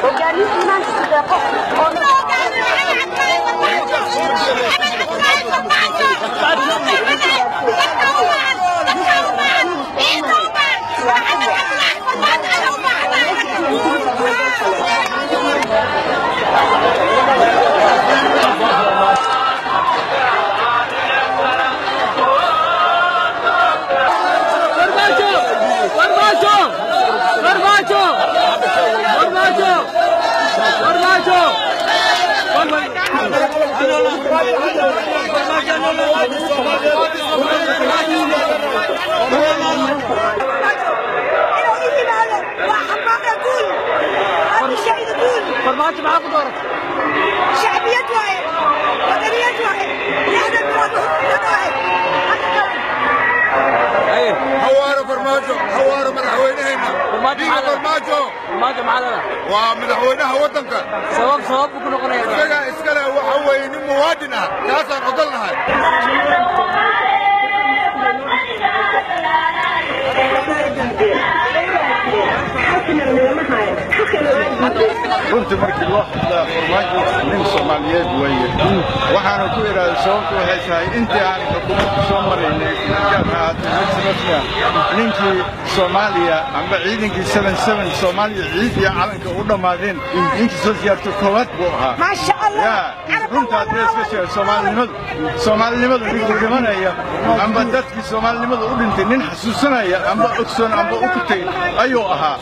Hogaamiye iimaankiisa deeqo oo Farmaajo! Farmaajo! Farmaajo! Farmaajo! Farmaajo! Inuu ii yimaado waa xambaara guul abishayda guul. Farmaajo maxaa ku dooratay? Shacbiyad waaye, wadaniyad waaye, 60 bilood waaye. Haye. Hawaaro Farmaajo, hawaaro madaxweynaheenna. Farmaajo. Dhiiga maxaa Farmaajo. Farmaajo maxaa leedahay? Waa madaxweynaha waddanka. Sabab buu ku noqonayaa? Isaga iskale waxa weeye nin muwaadin ah, kaasaan ogolnahay. Runtii markii loo hadlaa, Farmaajo nin Soomaaliyeed weeye. Waxaana ku idhaahday, sababtu waxay tahay intii aan xukuumadda soo maraynay, gaar ha ahaatee mid rasmi ah, ninkii Soomaaliya amba ciidankii Soomaaliya ciid iyo calanka u dhammaadeen ninkii soo siyaarto koowaad buu ahaa. Maasha Allah. Yaa runta haddii iska sheego, Soomaalinimadu ninkii dhimanaya amba dadkii Soomaalinimadu u dhintay nin xasuusanaya amba ogsoon amba u kutay ayuu ahaa.